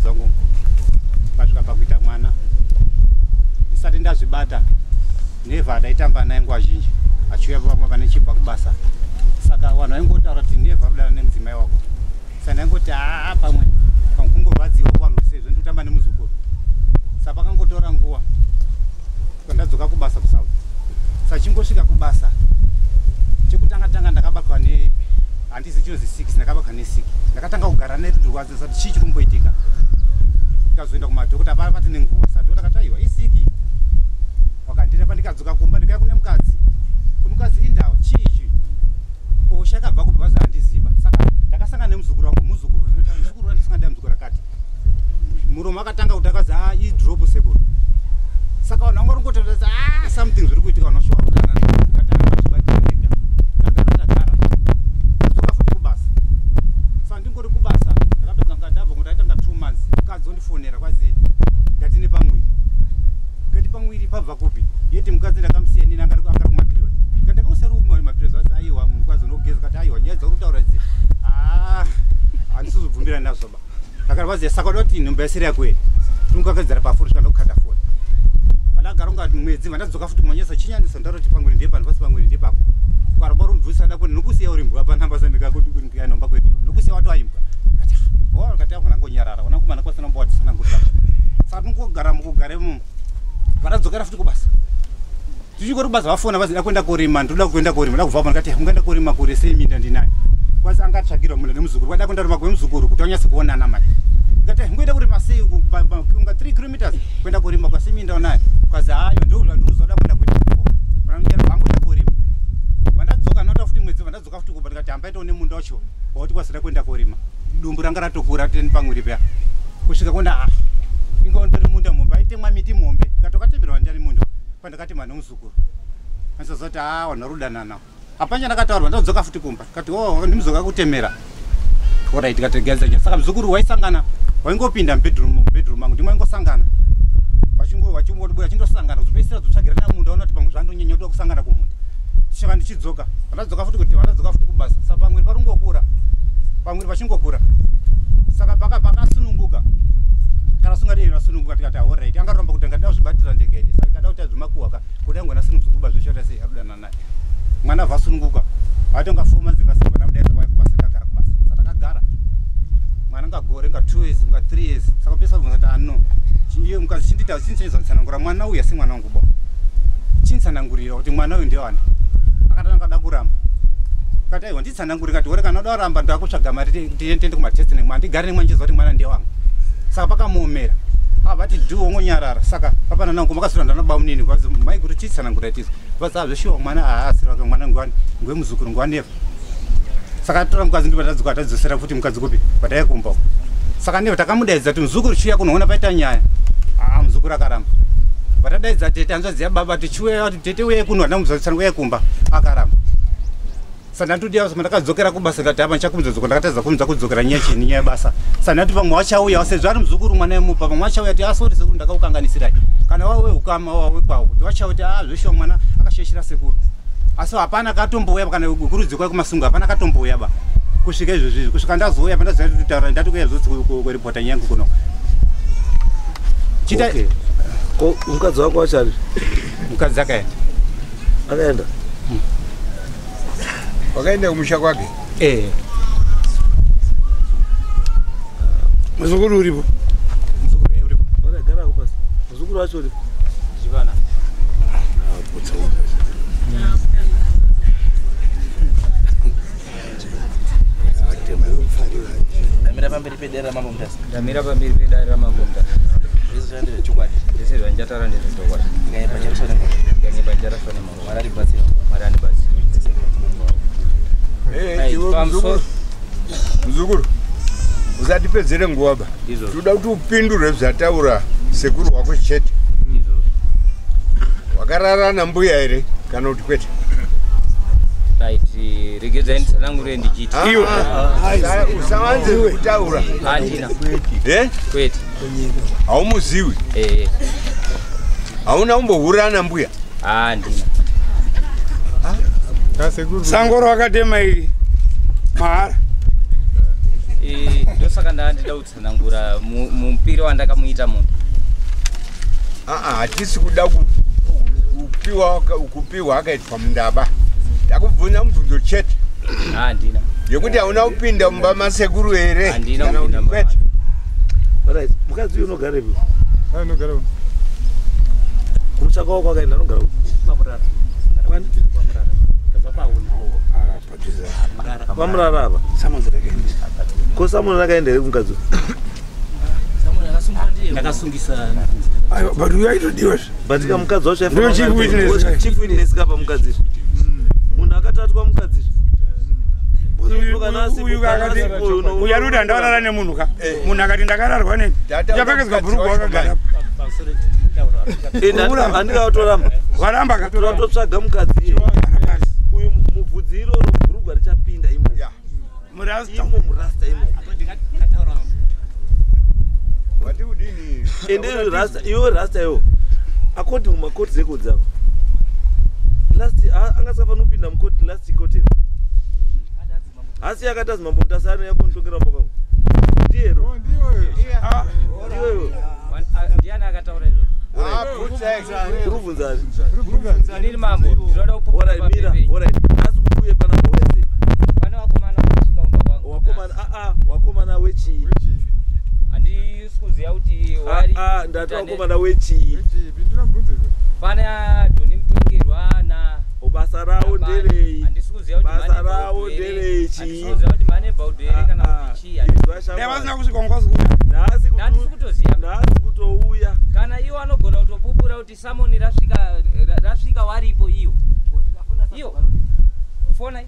nemukadzi wangu pasvika pakuita mwana. Ndisati ndazvibata, Neva ndaitamba naye nguva zhinji, achiuya pamwe pane chibva kubasa. Saka vanhu vaingotaura kuti Neva rudana nemudzimai wako. Saka ndaingoti aa pamwe pamukungorwadziwa kuvanhu sezvo ndikutamba nemuzukuru. Saka pakangotora nguva ndadzoka kubasa kuSouth. Saka chingosvika kubasa chekutanga tanga ndakabatwa ne handisi chinonzi 6, ndakabatwa ne 6. Ndakatanga kugara nerurwadzo sati chii chiri kumboitika. Ndikazoenda kumadhokota pari pati nenguva. Saka dhokota akati aiwa isiki. Wakandirapa ndikadzoka kumba ndikauya kune mukadzi. Kune mukadzi indawa chii ichi? Hosha yakabva kubva zvaandiziva. Saka ndakasangana nemuzukuru wangu, muzukuru. Muzukuru wandisangana naye muzukuru akati muromo akatanga kuti akazi ah idrop sekuru. Saka vanhu vanga vari kuti ah something zviri kuitika vanhu vashuwa kudanana. Ndikatanga kuzvibatira ndega. Ndagara tagara. Ndadzoka futi kubasa. Saka ndingori kubasa ndakapedza ndabva kuti aitanga 2 months. Mukadzi ondifonera kwazi ndati nepamwiri. Kati pamwiri pabva kupi? Yeti mukadzi ndakamusiya nini anga ari kumapiriod. Kati ndakakusiya uri kumapiriod zvazi aiwa mukadzi unogeza kati aiwa nyaya dzauri kutaura idzi. Ah handisi kuzobvumirana nazvo ba. Ndakarwadziwa saka uda kuti nhumbu yasiri yako here? Ndinokakadzira pafoni svika ndokukata foni. Pandagara kunga mwedzi vandadzoka futi kumanyesa chinyandisa ndaura kuti pamwiri ndepano pasi pamwiri ndepako. Ukaramba uri mubvunzisa da kuti nokusiya uri mbwa panhamba sandikakunomba kwedu nokusiya watoaimbwa. Ndikati oh ndikati mwana ngonyarara wana kumana kwasina mbowatisana Saka tinongogara mukugara imomo. Vandadzokera futi kubasa. Tichikori kubasa vafona vazi kuenda korima ndoda kuenda korima ndoda kubva ndikati ungaenda korima kure sei minda ndinayo. Kwazi angatsvagirwa munda nemuzukuru kwada kuenda kurima kwemuzukuru kuti anyatse kuonana manje. Ndikati ngoenda kurima sei kunga 3 kilometers kuenda kurima kwasi minda unayo. Kwazi hayo ndo zvandikuzoda kuenda kuita. Panamujera vangu kuenda korima. Vandadzoka nota futi mwedzi vandadzoka futi kumba ndikati hambaitawo nemunda wacho wauti kwazida kuenda korima. Dumbu ranga ratokura teni pamwiri paya. Kusvika kuenda ah inga ndori munda mombe aitemwa miti mombe ndikati wakatemerwa ndani munda pandakatema nemuzukuru. Andisazoti ah vanhu varudanana. Hapana ndakataurwa ndadzoka futi kumba. Ndikati oh ndimuzoka kutemera. Alright tikategedza nyaya. Saka muzukuru waisangana waingopinda mubedroom mangu ndimo waingosangana. Vachingobuda chindosangana kuzopedzisira kutsvagirana munda ona kuti pamwe zvandonyanya kuda kusangana kumunda. Saka ndichidzoka vandadzoka futi kuti vandadzoka futi kubasa. Saka pamwiri parungokura. Pamwiri pachingokura. Saka pakasununguka. Kana sungari rasununguka tikati alright angaramba kuti angada kuzvibatira ndega ini. Saka kada kuti azvimakuwa ka kuti angona sinuzukuru bazveshota sei arudana naye. Mwana vasununguka. Vatonga 4 months ngasimba ndamudaidza kwai kubasa takagara kubasa. Saka takagara. Mwana ngagore nga 2 years nga 3 years. Saka pesa kubvunza kuti ano. Chindiye mukadzi chindita chinitsanangura mwana uyu asi mwana wangu bo. Chinitsanangurira kuti mwana uyu ndewani. Akatanga kada kuramba. Kati aiwa nditsanangurira kati ore kana uda kuramba ndakutsvaga mari tiende kumatest nemwana ndigare nemwana ndichiziva kuti mwana ndewangu. Saka pakamuomera. Vati do wongonyarara. Saka papana nangu makasura ndana bamunini kwazi mai kuti chitsanangura tizo. Vazi zveshuwa mwana haasiri wake mwana ngwani ngwemuzukuru ngwanefa. Saka tora mukadzi ndipo tadzoka tadzosera futi mukadzi kupi pataiya kumba. Saka ndipo takamudaidza kuti muzukuru chiuya kunoona paita nyaya. Ah muzukuru akaramba. Vatadaidza tete hanzvadzi yababa tichiuya kuti tete uye kuno handamuzadzisana uye kumba akaramba. Saka ndatudiya kuti ndakadzokera kubasa ndati apa ndichakumudza dzoka ndakatadza kumudza kudzokera nyaya chini nyaya yebasa. Saka ndati pamwe wachauya sezvo ari muzukuru mwana yemupa pamwe wachauya ti asori sekuru ndakakukanganisirai. Kana wawe ukama wawe kwawo kuti wachauya kuti ah zveshuwa mwana akashaishira sekuru. Asi hapana katombouya kana kurudzi kwake kumasunga hapana katombouya ba. Kusvika izvozvi kusvika ndazouya pandazoya kutaura ndati kuya zvotsi kuripota nyaya yangu kuno. Chita okay. Ko mukadzi wako achari? Mukadzi akaenda. Akaenda? Wakaenda kumusha kwake? Eh. Muzukuru uripo? Muzukuru uripo. Gara kupasi. Muzukuru wacho uripo? Chivana. Ndamira pamberi pedare raMambo Mutasa. Ndamira pamberi pedare raMambo Mutasa. Zvese zvandezvechokwadi. Zvese zvandichataura ndezvechokwadi. Ndinganyepa charaswa nemhuri. Ndinganyepa charaswa nemhuri. Mwari andibatsira. Mwari andibatsira. Iwe muzukuru. Muzukuru. Usatipedzere nguva ba. Toda kuti upindure zvataura sekuru wako chete. Wakarara nambuya here kana kuti kwete? Right, regedzai nditsanangure ndichiti. Iwe. Usawanze kutaura. Handina. Eh? Kwete. Haumuziwi? Eh. Hauna kumbohura nambuya? Handina. Sango rakatema iri mahara. Ndosaka ndandida kutsanangura mupiro wandakamuita munhu. Hatisi kuda kupiwa akaitwa mundaba. Takubvunza mubvunzo chete. Handina. Yekuti hauna kupinda mumba masekuru here? Handina kupinda mumba. Right, mukadzi uyu unogarepi? Anogara uno. Kumusha kwako kwakaenda anogara upi? Kwani? Pamurara apa? Ko Samoni rakaenda here kumukadzi uyu? Ndakasungisa. But uyu aitodiwa. But ka mukadzi wacho Ndiyo chief witness. Chief witness kapa mukadzi. Munhu akatatwa mukadzi. Uyu arikuti handawarara nemunhu ka. Munhu akati ndakararwa neni. Uchapfekedzwa bhurugwa wakagara. Handikautoramba. Waramba ka. Totsvaga mukadzi. Uyu mubvudzi iroro bhurugwa richapinda imo. Murasta. Imo murasta imo. Wati udini? Ende rasta, iwe rasta iwo. According kuma court records ako. Last angasafanira kupinda mucourt last court here. Asi akati azi Mambo Mutasa anouya kunditongera mumba kwangu. Ndiyero. Ndiwewe. Ndiani akataura izvozvo? Uri kubvunza ani? Ndiri mambo, ndinoda kupupura Alright, mira, alright. Asi kuti uye panapa uya sei? Pane vakomana vanosvika mumba kwangu. Wakomana, wakomana wechii? Handisi kuziva kuti wari. Ndati wakomana wechii? Pindura mubvunzo iwe. Pane Dhoni Mutongerwa na basa rawo nderei? Handisi kuziva kuti basa rawo nderei chii? Handisi kuziva kuti mane bhaudhu here kana kuti chii. Vasina kusvika nguva kuuya. Handisi kutoziva. Nhasi kutouya. Kana iwo anogona kutopupura kuti samoni rasvika waripo iyo. Iyo. Fona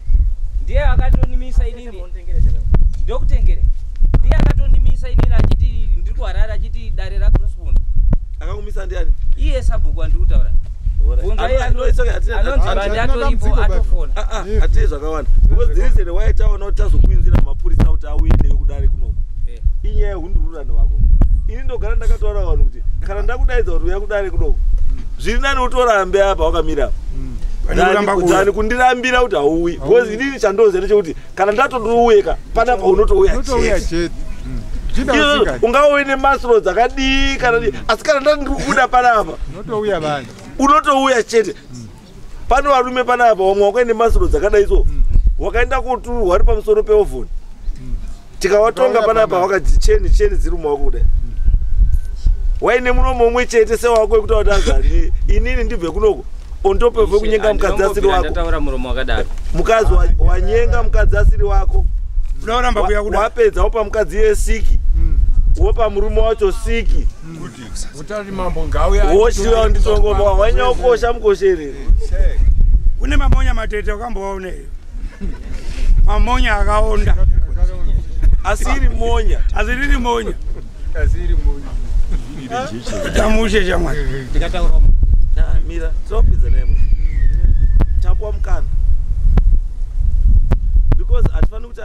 ndiye akatonimisa inini. Ndokutengere. Ndiye akatondimisa inini achiti ndiri kuHarare achiti dare raCrossbone. Akakumisa ndiani? Iye sabhuku andiri kutaura. Hatine zvakawanda because the reason why taona kuti tazokuinzira mapurisa kuti auye newe kudare kunoko inyaya yehundururani wako. Ini ndogara ndakataura vanhu kuti kana ndakudaidza kuti uya kudare kunoko zviri nani utorambe apa wakamira apa kundirambira kuti hauuyi because inini chandoziva ndechekuti kana ndatodiuyeka panapa unotouya chete. Ungauye nemasro dzakadii kana dii asi kana ndati ndiri kubuda panapa unotouya chete. Pano varume panapa vamwe wakaenda masro dzakadai so wakaenda koturwa uri pamusoro peovhoni tikawatonga panapa wakadzicheni cheni dziri mumaoko kudai waine muromo umwe chete sewako wekuti watazani inini ndibve kunoko on top of kunyenga mukadzi asiri wako. Ndataura muromo wakadaro. Mukadzi wanyenga mukadzi asiri wako. Unoramba kuya kuda. Wapedza wopa mukadzi yesiki. Wopa murume wacho siki. Utari mambo ngauya. Woshiwa nditongoma wanyokosha mukoshere. Une mamonya matete wakambowaona. Mamonya akaonda. Asiri monya. Asiri monya. Asiri monya. Tamushe chamwari. Ndikataura mira, tinopedza naye munhu. Tapuwa mukana. Because hatifaniri kuti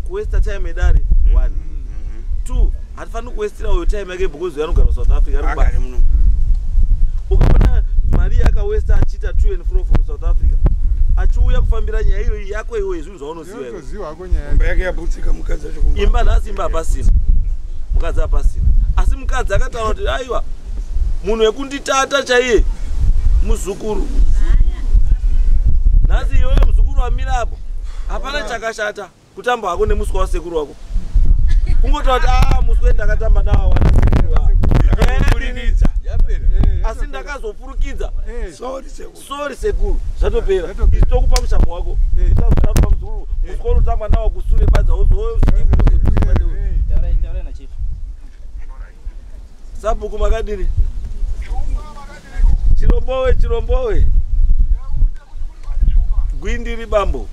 kuwesta time yedare 1. 2 hatifaniri kuwestira uyo time yake because uyo anogara kuSouth Africa ari kubasa. Ukaona mari yakawesta achiita 2 and 4 from South Africa achiuya kufambira nyaya iyo yako iwe zvinhu zvaunoziva iwe. Imba yake yaputsika mukadzi acho kumba. Imba nhasi imba hapasina. Mukadzi hapasina. Asi mukadzi akataura kuti aiwa munhu wekunditata chaiye muzukuru. Nhasi iwewe muzukuru wamira apo hapana chakashata kutamba hako nemuswe wasekuru wako. Kungotaura kuti muswe ndakatamba nawo wanasekuru wako. Asi ndakazopfurukidza. Sorry sekuru. Zvatopera. Isi tokupa mushambo wako. Usazotamba muzukuru. Muswe unotamba nawo kusure badza uzosvike. Taurai na chief. Sabhuku makadini? Chirombowe chirombowe. Gwindiri bambo.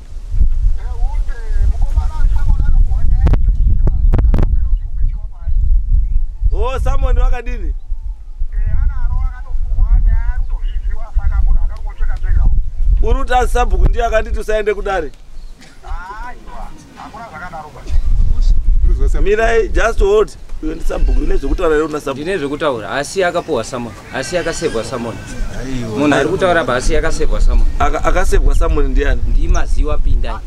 Oh, Samoni wakadini? Uri kuti asi sabhuku ndiye akanditi usaende kudare. Mirai, just hold. Uyo ndi sabhuku une zvekutaura here una sabhuku? Ndine zvekutaura asi akapuwa samoni asi akasevwa samoni. Munhu ari kutaura apa asi akasevwa samoni. Akasevwa samoni ndiani? Ndimaziwa Pindai.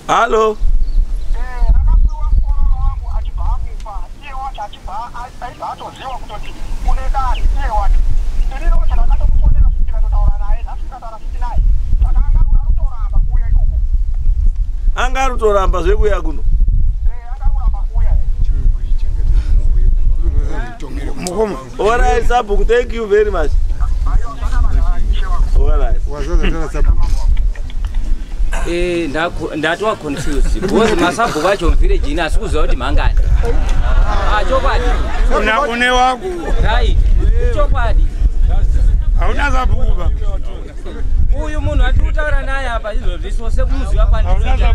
Halo. Aibva atoziva kutoti kune dare iye wacho. Ini nokuti ndakatomufonera futi ndikatotaura naye, nhasi ndikataura futi naye. Saka anga arutoramba kuuya ikoko. Anga arutoramba zvekuuya kuno. Anga aruramba kuuya. Mukoma. All right, Sabhuku, thank you very much. All right. Ndatova confused because masabhuku acho muvillage ino asi kuziva kuti mhangani. Chokwadi. Une wako. Right. Chokwadi. Hauna sabhuku ba. Uyu munhu atiri kutaura naye apa izvozvi so sekumuziva kwandinoita.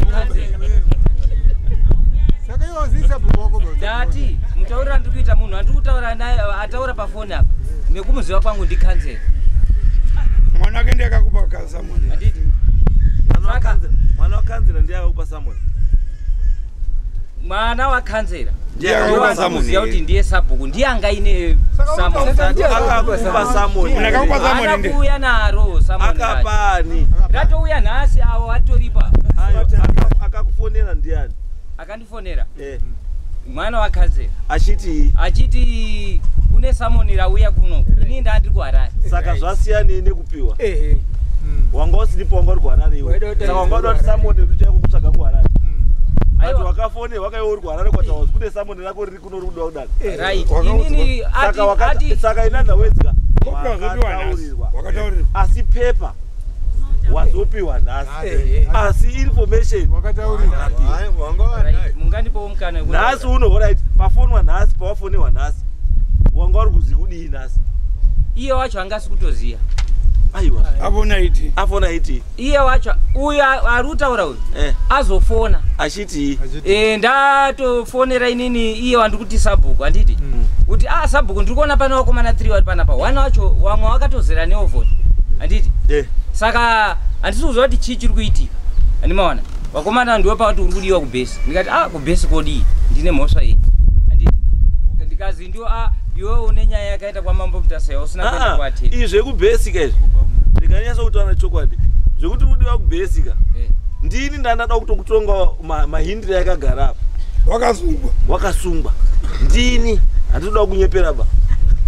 Saka iwe hauzivi sabhuku wako ba. Ndati mutaurira ndiri kuita munhu andiri kutaura naye ataura pafoni apa nekumuziva kwangu ndikanzera. Mwana wake ndiye akakupa samoni. Handiti. Mwana wakanzera ndiye akakupa samoni. Mwana wakanzera ndiye akakupa samoni. Kuti ndiye sabhuku ndiye angaine samoni. Akakupa samoni. Akakupa samoni ndiye. Kuuya naro samoni. Akapani. Ratouya nhasi avo atoripa. Akakufonera ndiani? Akandifonera. Mwana wakanzera. Achiti achiti kune samoni rauya kuno. Ini ndandiri kuHarare. Saka zvasiyanei nekupiwa. Wanga usiripo wanga uri kuHarare iwe. Saka wanga uda kuti samoni richaiko kutsvaga kuHarare. But wakafone wakaiwe uri kuHarare kwataura kune samoni rako riri kuno rikuda kudana. Right. Inini ati saka in other words ka wakataurirwa. Asi paper wazopiwa nhasi. Asi information wakataurirwa. Mungandipowo mukana nhasi uno right pafonwa nhasi pawafonewa nhasi. Wanga uri kuzi kudii nhasi? Iye wacho angasi kutoziya. Aiwa. Afona iti. Afona iti. Iye wacho uyu ari kutaura uyu azofona. Achiti. Ndatofonera inini iye wandiri kuti sabhuku handiti. Kuti sabhuku ndiri kuona pane vakomana 3 vari panapa. One wacho wamwe wakatozera neovhoni. Handiti. Saka handisi kuziva kuti chii chiri kuitika. Handimaona. Vakomana ndiwe pakati uri kudiwa kubhesi. Ndikati kubhesi kodii? Ndine mhosva iyi. Handiti. Ndikazi ndiwo iwe une nyaya yakaita kwamambo Mutasa usina kuenda kwatete. Izvi zvekubhesika izvi. Ndikanyatsa kutaura chokwadi. Zvekuti udiwa kubhesika. Ndini ndandada kutokutonga mahindira yakagara apa. Wakasungwa. Wakasungwa. Ndini handinoda kunyepera ba.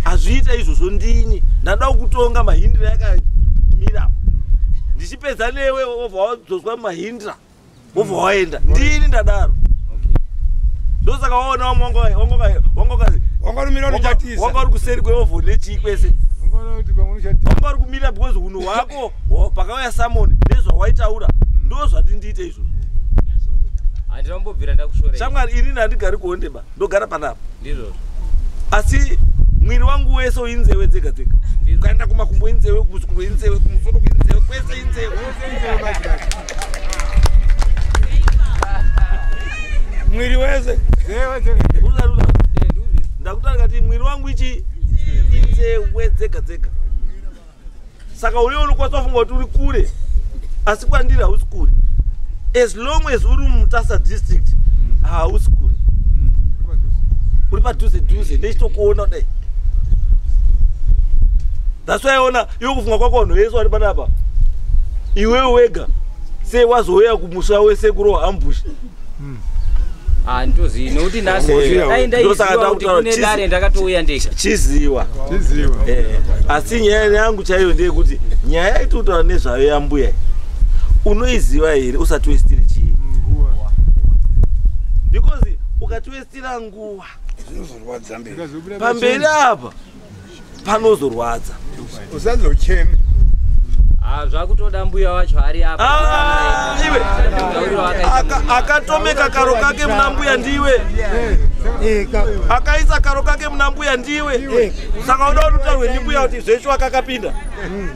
Azviita izvozvo ndini. Ndada kutonga mahindira yakamira apa. Ndichipedza newe wobva wadzoswa mahindira. Wobva waenda. Ndini ndadaro. Ndosaka waona wanga uri kuseri kweovhoni nechii kwese. Wanga uri kumira because hunhu hwako pakauya samoni nezvawaitaura ndozvati ndiite izvozvo. Handinombobvira ndakushora. Shamwari ini handigari kuhonde ba ndogara panapa. Ndizvozvo. Asi mwiri wangu wese inzewe dzega dzega. Ukaenda kumakumbo inzewe, kumusoro inzewe, kumusoro inzewe, kwese inzewe. Mwiri wese. Ndakutaura kati mwiri wangu ichi inzewe dzega dzega. Saka uri unokwanisa kufunga kuti uri kure asi kwandiri hausi kure. As long as uri muMutasa district hausi kure. Uri padhuze dhuze ndechitokuona kudai. That's why ona iwe kufunga kwako vanhu vese vari panapa. Iwewe wega sei wazouya kumusha wese kurohwa ambush. Handitozivi nekuti nhasi dai ndaiziva kuti kune dare ndakatouya ndega. Chiziwa. Asi nyaya yangu chaiyo ndeyekuti nyaya yaitotaura nezvayo yambuya unoiziva here usati westire chii? Because ukatiwestira nguva zvinozorwadza mberi. Pamberi apa panozorwadza. Usazocheme. Zvakutoda mbuya wacho ari apa. Iwe. Akatomeka karo kake muna mbuya ndiwe. Akaisa karo kake muna mbuya ndiwe. Saka uda kuti utaurwe ndimbuya kuti zvechiwa kakapinda.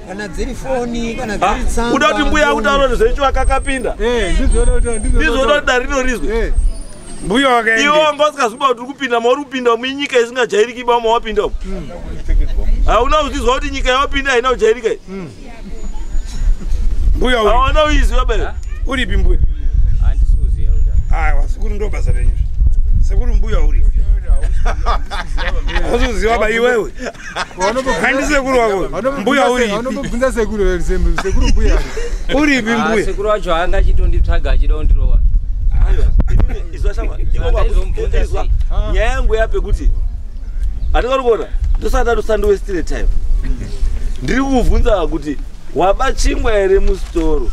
Kana dziri foni, kana dziri tsamba. Uda kuti mbuya akutaura kuti zvechiwa kakapinda. Ndizvoda kuti dare rino rizwe. Mbuya wakaenda. Iwe wanga usikaziva kuti uri kupinda mauri kupinda munyika isingajairiki ba mawapinda umu. Hauna kuzvizwa kuti nyika yawapinda haina kujairika iyi. Mbuya uri. Hauna kuiziva bebe. Uripi mbuya? Handisi kuziva kuti. Aiwa, sekuru ndo basa renyu. Sekuru mbuya uripi? Hausi ba iwewe. Handi sekuru wako. Mbuya uripi? Vanobvunza sekuru, sekuru mbuya. Uripi mbuya? Sekuru wacho anga achitonditsvaga achida kundirova. Aiwa, inini izwa shama. Iko kwa izwa. Nyaya yangu yape kuti Handingari kuona ndosati ndatosandiwestire time. Ndiri kuvhunza kuti waba chingwa here musitoro,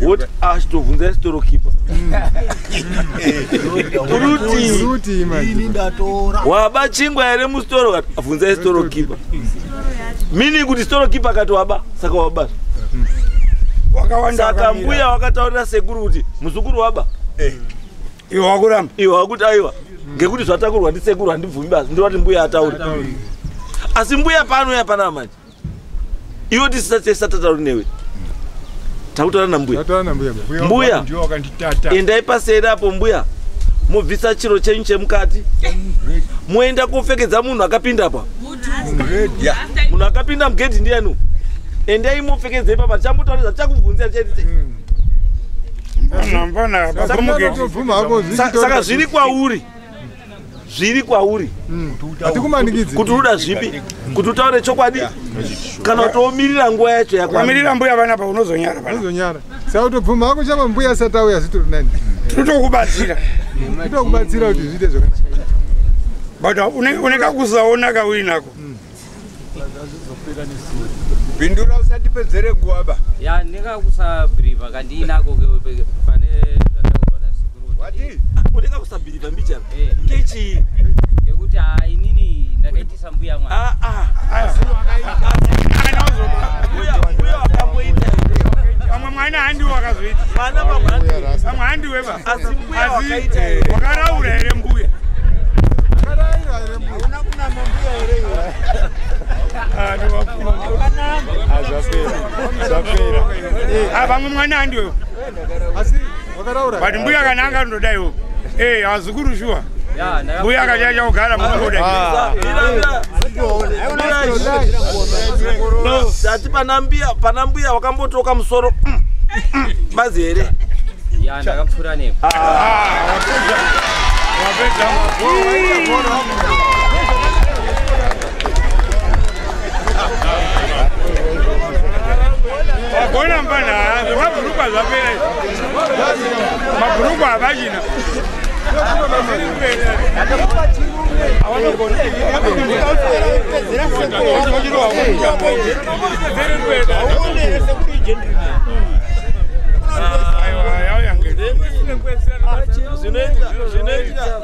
woti achitobvunza sitoro keeper. Uruti waba chingwa here musitoro, abvunza sitoro keeper. Mini kuti sitoro keeper akati waba, saka waba. Saka mbuya wakataurira sekuru kuti muzukuru waba. Iwe wakuramba. Iwe wakuti aiwa. Ngekuti zvatakurwa ndisekuru handibvumi basi, ndinoti mbuya ataure. Asi mbuya paanouya panapa manje, iwe tisati newe. Takutaura nambuya. Mbuya, endai paseri apo mbuya, mobvisa chiro chenyu chemukati, moenda kopfekedza munhu akapinda apa. Munhu akapinda mugedhi ndiyani? Endai mopfekedza ipapa, tichambotaura tichakubvunzira tichaiti. Saka zviri kwauri. Zviri kwauri. Kuti uda zvipi? Kuti utaure chokwadi kana kutomirira nguva yacho yakwana. Ukamirira mbuya vanapa unozonyara pana. Unozonyara. Saka kutobvuma hako chama mbuya asati auya zvitori nani. Tinotokubatsira. Tinotokubatsira kuti zviite zvakanaka. But une kakusaona kauinako. Pindura usatipedzere nguva ba. Ya ndingakusabhirivha kandiinako pane zvataurwa nasekuru. Wati? Une kakusabhirivha mbichana. Kechi. Ngekuti inini ndakaitisa mbuya mwana. Mbuya wakamboita. Pamwe mwana handiwe wakazoita. Mwana pamwe handiwe. Pamwe handiwe ba. Asi mbuya wakaita here? Wakaraura here mbuya? Wakaraura here mbuya? Hauna kunama mbuya here iwe? Zvapera. Pamwe mwana handiwe. Asi wakaraura. But mbuya kana anga ndodaiwo. Eh, azukuru shuwa. Mbuya akachacha kugara munoda. Tati pana mbuya wakambotoka musoro. Bazi here? Ya ndakapfura nepo. Wapedza. Wagona mbana, mabhurukwa zvapera. Mabhurukwa havachina.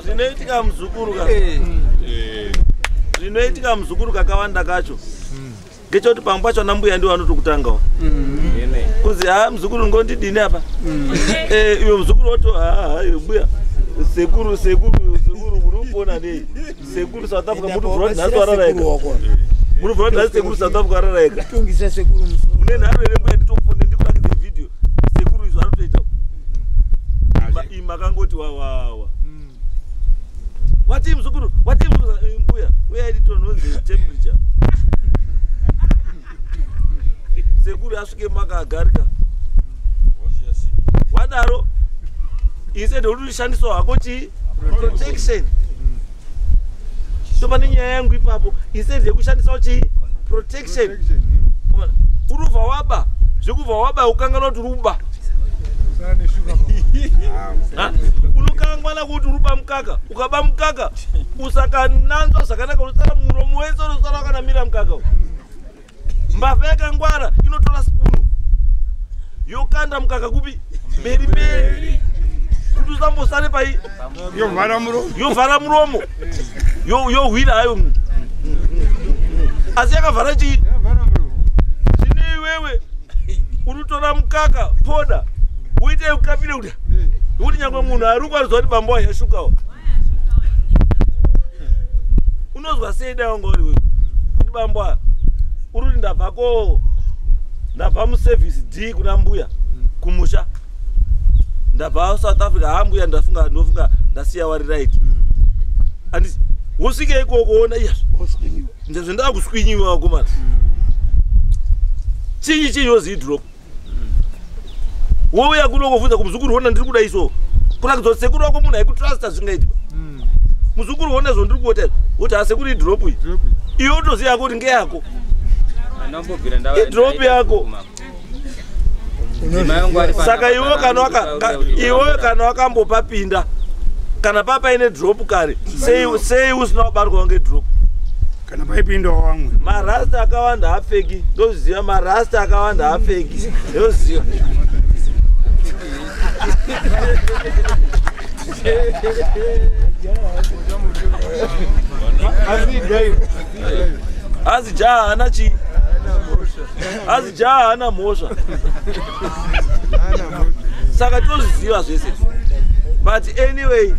Zvinoitika muzukuru ka. Zvinoitika muzukuru kakawanda kacho. Ngechoti pamwe pacho ana mbuya ndiwo anotokutangawo. Kuzi ha muzukuru ngondidini apa. Iwe muzukuru woto ha iwe mbuya. Sekuru sekuru sekuru muri kupona nei? Sekuru South Africa muri kubvura nhasi warara ega. Muri kubvura nhasi sekuru South Africa warara ega. Tungisa sekuru musoro. Mune nharo here mbuya nditokufone ndikurakidze video. Sekuru izvo anotoita. Ima kangoti wawawa. Wati muzukuru, wati muzukuru mbuya. Uya nditonhonze temperature. Sekuru asvike makagarika. Wadaro instead uri kushandiswa hako chi protection. So pane nyaya yangu ipapo instead yekushandisawo chi protection. Urubva waba, zvekubva waba ukanganwa kuti uri kuba. Unokangwana kuti uri kuba mukaka, ukaba mukaka usakananzwa zvakanaka unosara muromo wese unosara wakanamira mukaka. Mbavha yakangwara inotora sipunu yokanda mukaka kupi mberi mberi kuti usambosare pai yovhara muromo, yovhara muromo yohwira hayo. Asi yakavhara chii? Zvino iwewe unotora mukaka poda uite ukapire kuti nekuti nyangwe munhu ari ukwarizwa kuti bambo wayashukawo. Unozwa sei dai wanga uri wewe kuti bambo aya uri kuti ndabvako ndabva muservice D kuna mbuya kumusha ndabva South Africa ha mbuya ndafunga ndofunga ndasiya wari right andisi wosvike ikoko ona iya ndazvo ndakuswinyiwa wakomana chinyi chinyi wozi idrop wouya kuno kuvhunza kumuzukuru wona ndiri kuda iso kurakidza kuti sekuru wako munhu aikutrusta zvingaiti muzukuru wona zvondiri kuota woti ha sekuru idrop iyi iwe utoziva kuti ngeyako idrop yako. Saka iwe kana wakambopapinda kana papaine drop kare sei usina kubatwa ngedrop? Kana paipindawo vamwe. Marasta akawanda haapfeki, ndozviziva. Marasta akawanda haapfeki, ndozviziva. Asi jaha haana chii, asi jaha haana mhosva, saka tozviziva zvese. But anyway,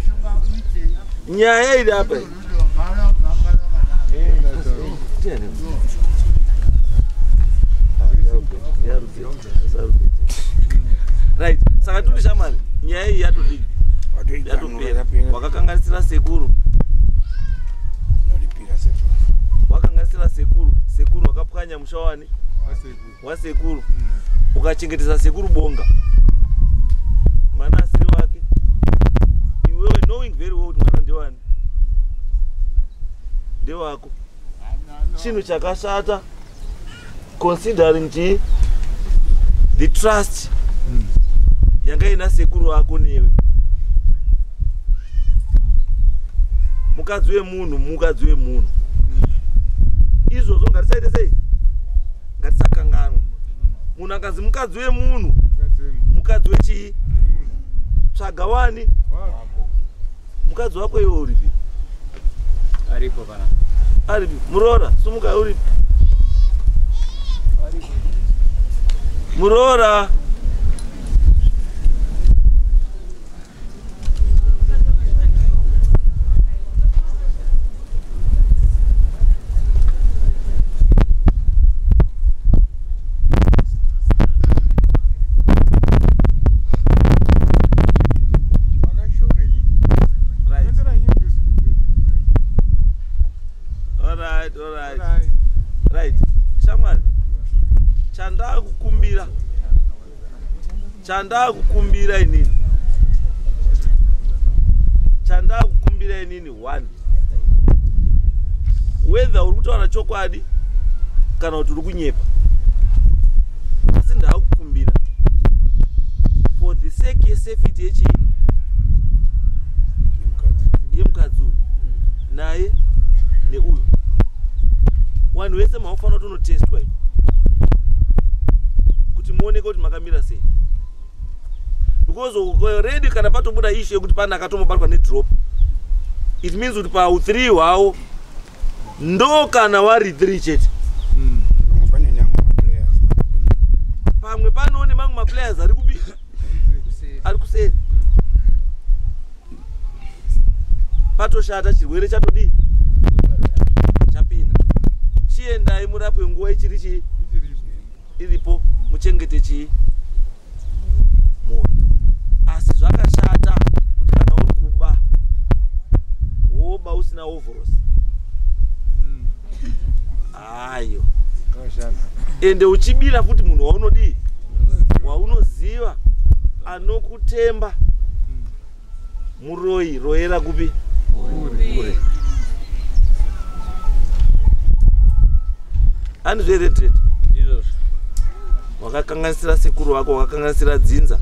nyaya iri apa iyi. Right, saka turi shamwari, nyaya iyi yatodii, yatopera. Wakakanganisira sekuru, wakanganisira sekuru, sekuru wakapwanya musha wani wasekuru, ukachengetesa sekuru bonga, mwana asiri wake. Iwewe knowing very well kuti mwana ndewani, ndewako. Chinhu chakashata, considering chii, the trust yanga ina sekuru wako newe. Mukadzi wemunhu, mukadzi wemunhu. Izvozvo ngatisaite sei, ngatisakanganwa. Munhu akanzi mukadzi wemunhu, mukadzi wechii, tsvaga wani mukadzi wako. Iwe uripi? Aripo pana. Aripi? Muroora, sumuka, uripi muroora? Right. Alright, alright. Right. Shamwari, chandakukumbira, chandakukumbira inini, chandakukumbira inini, one, whether uri kutaura chokwadi kana kuti uri kunyepa, asi ndakukumbira for the sake yesafety yechii, yemukadzi uyu naye neuyu, vanhu vese makufanira kutonotestwa kuti muoneke kuti makamira sei, because already kana patobuda issue yekuti pane akatombobatwa nedrop, it means kuti pau3 hwavo ndo kana wari 3 chete. Pane nyamwe maplayers. Pamwe panoone mamwe maplayers ari kupi, ari kuseri. Patoshata, chirwere chatodii, chapinda. Chiendai murapwe nguva ichiri chii, iripo, muchengete chii, mwoyo. Asi zvakashata kuti kana uri kuba, woba usina overalls. Ayo, ende uchibira futi munhu waunodii, waunoziva, anokutemba. Muroi royera kupi, kure. Andizveredred, wakakanganisira sekuru wako, wakakanganisira dzinza,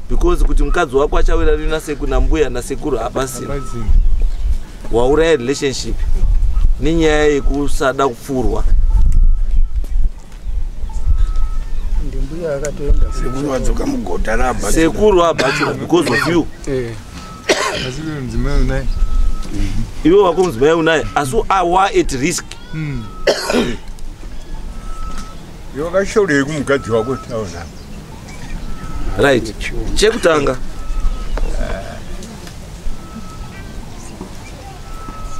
because kuti mukadzi wako achawira rini nasekuru, nambuya nasekuru, hapasina. Wauraya relationship nenyaya yekusada kupfurwa. Ndimbuya akatoenda. Sekuru vadzoka mugota rabha. Sekuru abhachura because of you. Asi iwe mudzimai unaye. Iwe wako mudzimai unaye, asi awa at risk. Iwe wakashorei kumukadzi wako taona? Right, chekutanga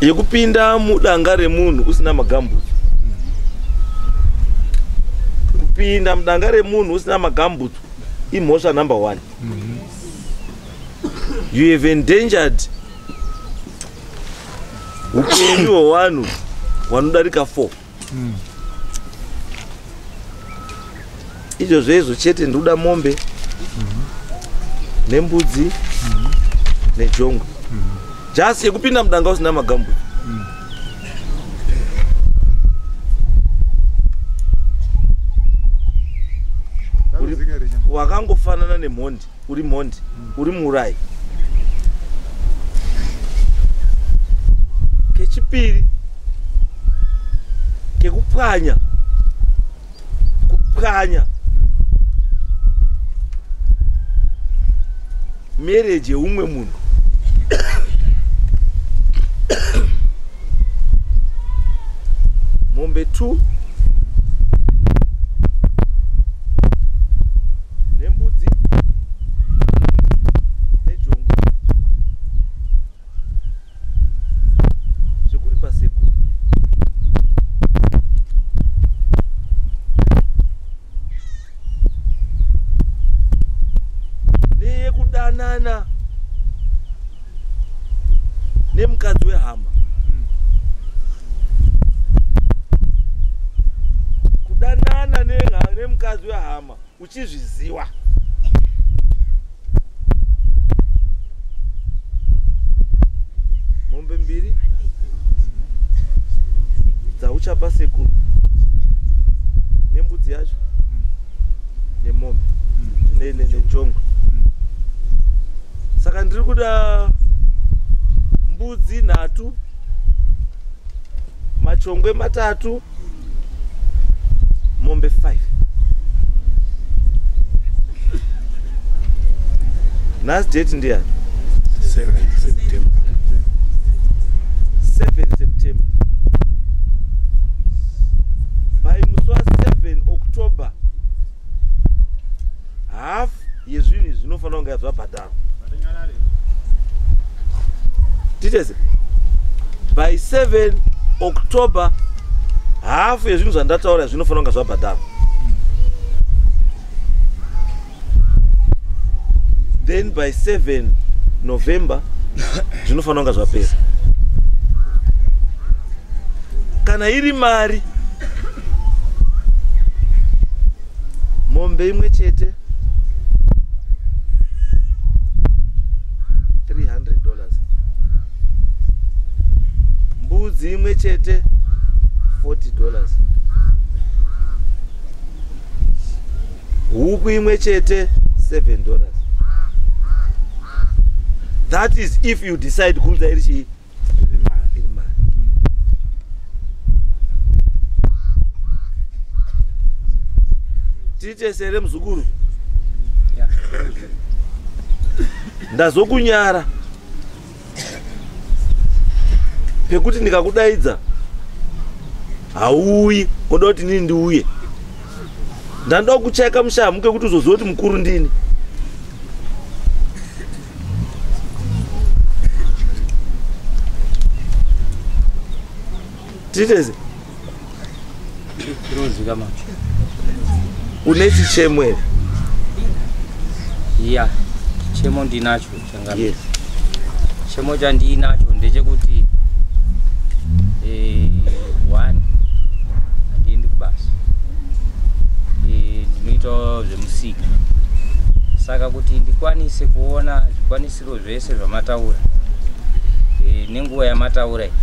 yekupinda mudanga remunhu usina magambutsu, kupinda mudanga remunhu usina magambutsu imhosva number one. You have endangered upenyu hwevanhu vanodarika 4. Izvozvo izvo chete, ndikuda mombe nembudzi nejongwe, just yekupinda mudanga usina magambutsu. Wakangofanana nemhondi, uri mhondi, uri muurayi. Kechipiri, Kupwanya marriage yeumwe munhu. Mombe 2 nembudzi nejongwe zvekuripa sekuru. Neyekudanana nemukadzi wehama. Kudanana nemukadzi wehama uchizviziwa. Mombe 2 dzauchapa sekuru nembudzi yacho nemombe nejongwe. Saka ndiri kuda mbudzi 3, machongwe 3, mombe 5. Nhasi date ndiyani? 7 September. 7 September. By musi wa 7 October, half yezvinhu izvi zvinofanira kunge zvabhadharwa. Titese. By 7 October, half yezvinhu zvandataura zvinofanira kunge zvabhadharwa. Then by 7 November zvinofanira kunge zvapera. Kana iri mari, mombe imwe chete $300, mbudzi imwe chete $40, huku imwe chete $7. That is if you decide kumza iri chii? Iri mari. Titesere muzukuru. Ndazokunyara pekuti ndikakudaidza hauyi, oda kuti nini ndiuye. Ndandoda kucheka mushamu kekuti uzoziva kuti mukuru ndini. Titeze. Une chichemo here? Yeah, chichemo ndinacho changamire. Yes. Chichemo chandinacho ndechekuti one, handiendi kubasa. Ndinoitawo zvemusika. Saka kuti ndikwanise kuona zvikwanisiro zvese zvamataura nenguva yamataura iyi,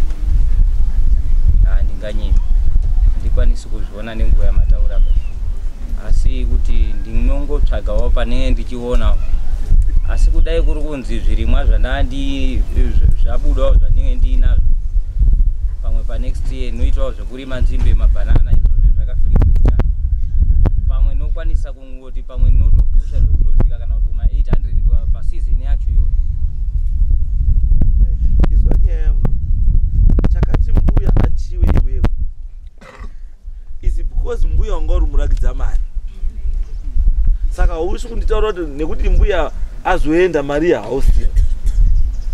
handinganyepi, handikwanisi kuzviona nenguva yamataura apa. Asi kuti ndinongotsvagawo panenge ndichionawo. Asi kudai kuri kunzi zvirimwa zvabudawo zvandinenge ndiinazvo, pamwe panext year ndinoitawo zvekurima nzimbe, mabhanana, izvozvo zvakafirika zvichana. Pamwe ndinokwanisa kungoti pamwe ndinotopusha zvekutosvika kana kuti kuma 800 paseason yacho iyoyo. Izwa nyaya yangu. Chakati mbuya achiwe iwewe is because mbuya wanga uri murakidza mari. Saka hausi kunditaura kuti nekuti mbuya azoenda mari hausina.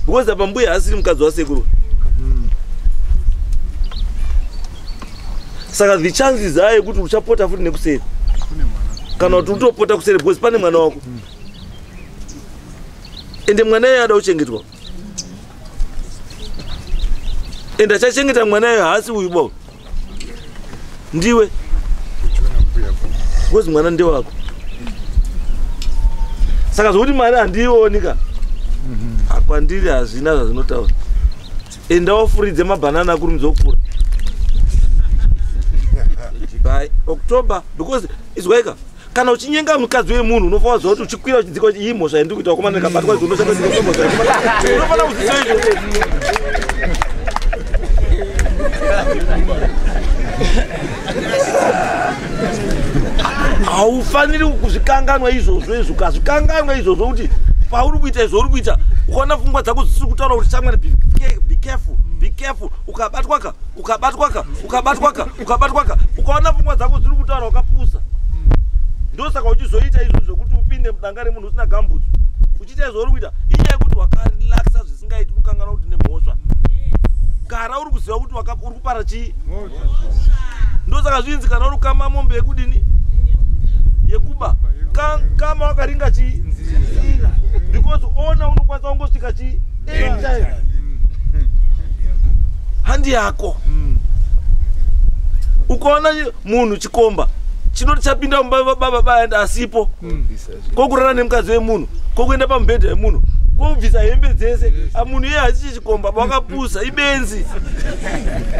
Because apa mbuya asiri mukadzi wasekuru. Saka the chances are yekuti uchapota futi nekuseri. Kana kuti utopota kuseri because pane mwana wako. Ende mwana iye ada kuchengetwa. Ende achachengeta mwana iye haasi uyu bo. Ndiwe. Because mwana ndewako. Saka zvokuti mari handiioni ka. Kwandiri hazvina zvazvinotaura. Enda wafuridze mabhanana akurumidza kukura. By October, because izwaika kana uchinyenga mukadzi wemunhu unofanira kuziva kuti uchikwira uchidzika kuti iyi mhosva yandiri kuita wakomana ndikabatwa izvo unoshanda mhosva unofanira kuziva izvo. Haufaniri kuzvikanganwa izvozvo izvo. Ukazvikanganwa izvozvo kuti pauri kuita izvo uri kuita, ukaona pfungwa dzako dzisiri kutaura kuti shamwari be careful, be careful, ukabatwaka ukabatwaka ukabatwaka ukabatwaka, ukaona pfungwa dzako dziri kutaura wakapusa. Ndosaka uchizoita izvo zvekuti upinde mudanga remunhu usina gambutso uchiita izvo uri kuita. Inyaya yekuti wakarelaxa zvisingaiti, kukanganwa kuti nemhosva. Gara uri kuziva kuti uri kupara chii. Ndosaka zvinzi kana uri kukama mombe yekudini yekuba, kama wakaringa chii nzira, because ona unokwanisa kungosvika chii anytime handi yako. Ukaona munhu chikomba chinoti chapinda mumba baba baenda asipo, kokurara nemukadzi wemunhu, kokuenda pamubhedha wemunhu, kokubvisa hembe dzese, munhu iye hachichi chikomba, wakapusa, ibenzi.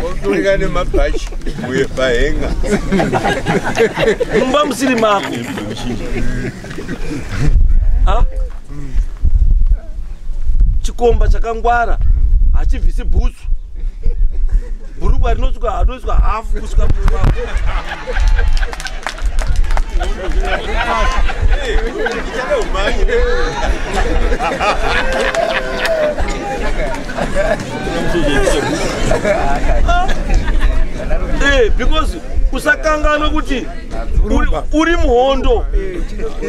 Koturika nemabhachi uye pahenga mumba musiri mako. Chikomba chakangwara hachibvisi bhutsu, bhurugwa rinosvika hanoiswa hafu kusvika mumba. Because usakanganwe kuti uri muhondo,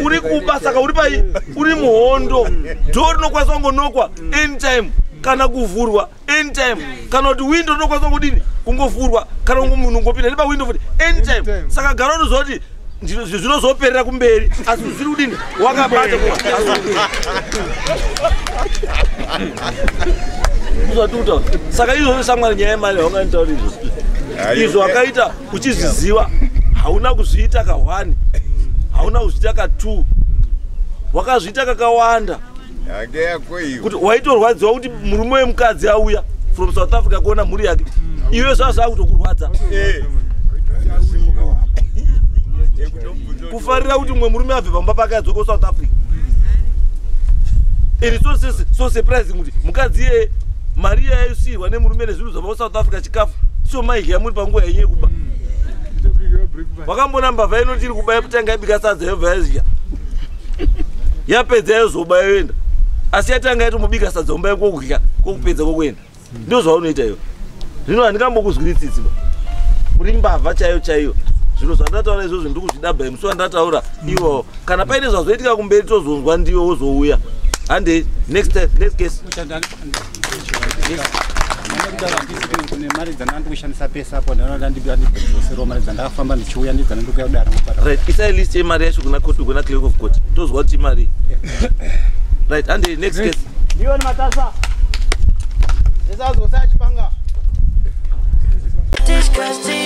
uri kuba, saka uri pai, uri muhondo. Dhoo rinokwanisa kungonokwa anytime kana kuvhurwa anytime, kana kuti window rinokwanisa kudini kungovhurwa, kana munhu ungopinda nepawindow futi anytime. Saka gara unoziva kuti zvinozoperera kumberi, asi zviri kudini wakabata kuzvatuta. Saka izvozvo shamwari, nyaya yemari haunganitauri izvozvo. Izvo wakaita uchizviziva, hauna kuzviita ka1, hauna kuzviita ka2, wakazviita kakawanda. Kuti waitorwadziwa kuti murume wemukadzi auya from South Africa kuona mhuri yake, iwe zvazvakutokurwadza. Kufarira kuti mumwe murume abve pamba pake adzoke kuSouth Africa. It is so surprising kuti mukadzi iyeye mari yaisiyirwa nemurume nezvinhu zvabva kuSouth Africa, chikafu sio maidya muri panguva yenyu yekuba. Wakambona mbavha inoti iri kuba yekutanga yabika sadza yobva yazidya, yapedza yozoba yoenda, asi yatanga yatomubika sadza mumba yekokudya kokupedza kokuenda. Ndizvo zvaunoita iwe. Zvino handingambokuzwiri tsitsi ba, muri mbavha chaiyo chaiyo. Zviro zvandataura izvozvo ndiri kuzvidabha musi wandataura iwo. Kana paine zvazoitika kumberi tozonzwa ndiwe wozouya. Hande next time, next case. Kune mari dzandanga kushandisa pesa apo ndanoda ndidzoserwa mari dzandakafamba ndichiuya ndidzana ndikuya kudaro. Right, isai list yemari yacho kuna court, kuna clerk of court. Tozwa kuti mari. Right, hande next case. Ndiyo Matasa. Ezazosa chipanga. Disgusting.